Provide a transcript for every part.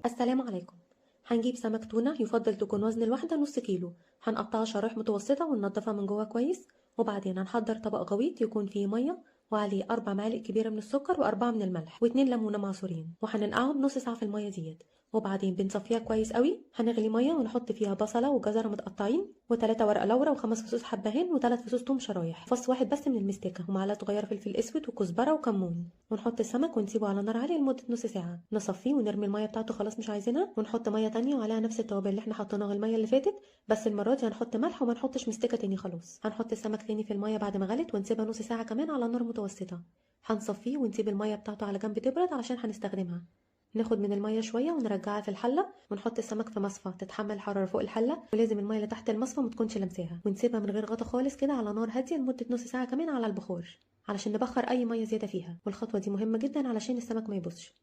السلام عليكم. هنجيب سمك تونة، يفضل تكون وزن الواحدة نص كيلو. هنقطعها شرايح متوسطة وننضفها من جوه كويس، وبعدين هنحضر طبق غويط يكون فيه مية وعليه 4 معالق كبيرة من السكر و4 من الملح و2 ليمونة معصورين، وهننقعهم نص ساعة في المية ديت، وبعدين بنصفيها كويس قوي. هنغلي مية ونحط فيها بصلة وجزرة متقطعين و3 ورق لورا و5 فصوص حبهان و3 فصوص توم شرايح، فص واحد بس من المستكة، ومعلقة صغيرة فلفل اسود وكزبرة وكمون، ونحط السمك ونسيبه على نار عالية لمدة نص ساعة. نصفيه ونرمي المية بتاعته خلاص مش عايزينها، ونحط مية تانية وعليها نفس التوابل اللي احنا حطيناها المية اللي فاتت، بس المرة دي هنحط ملح وما نحطش مستكة تاني خلاص. هنحط السمك تاني في المية بعد ما غلت ونسيبها نص ساعة كمان على نار متوسطة. هنصفيه ونسيب المية بتاعته على جنب تبرد علشان هنستخدمها. ناخد من المية شوية ونرجعها في الحلة، ونحط السمك في مصفى تتحمل حرارة فوق الحلة، ولازم المية اللي تحت المصفى ما تكونش لمساها، ونسيبها من غير غطا خالص كده على نار هادية لمدة نص ساعة كمان على البخار علشان نبخر اي مية زيادة فيها. والخطوة دي مهمة جدا علشان السمك ما يبوظش.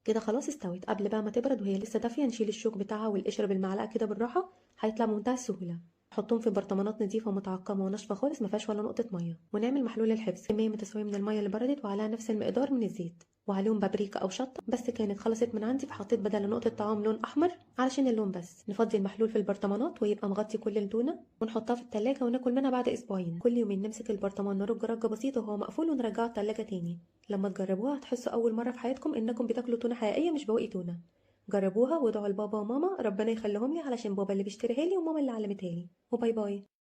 كده خلاص استوت. قبل بقى ما تبرد وهي لسه دافيه نشيل الشوك بتاعها والقشر بالمعلقه كده بالراحة، هيطلع بمنتهى السهولة. نحطهم في برطمانات نظيفة ومتعقمه وناشفه خالص ما فيهاش ولا نقطة مية، ونعمل محلول الحفظ، كمية متساوية من المية اللي بردت وعليها نفس المقدار من الزيت، وعليهم بابريكا او شطه، بس كانت خلصت من عندي فحطيت بدل نقطة طعام لون احمر علشان اللون بس. نفضي المحلول في البرطمانات ويبقى مغطي كل التونه، ونحطها في التلاجة وناكل منها بعد اسبوعين. كل يومين نمسك البرطمان نرج رجه بسيطة وهو مقفول ونرجعه التلاجة تاني. لما تجربوها هتحسوا اول مرة في حياتكم انكم بتاكلوا تونه حقيقية مش بواقي تونه. جربوها وادعوا لبابا وماما ربنا يخليهم لي، علشان بابا اللي بيشتريها لي وماما اللي علمتها لي. و bye bye.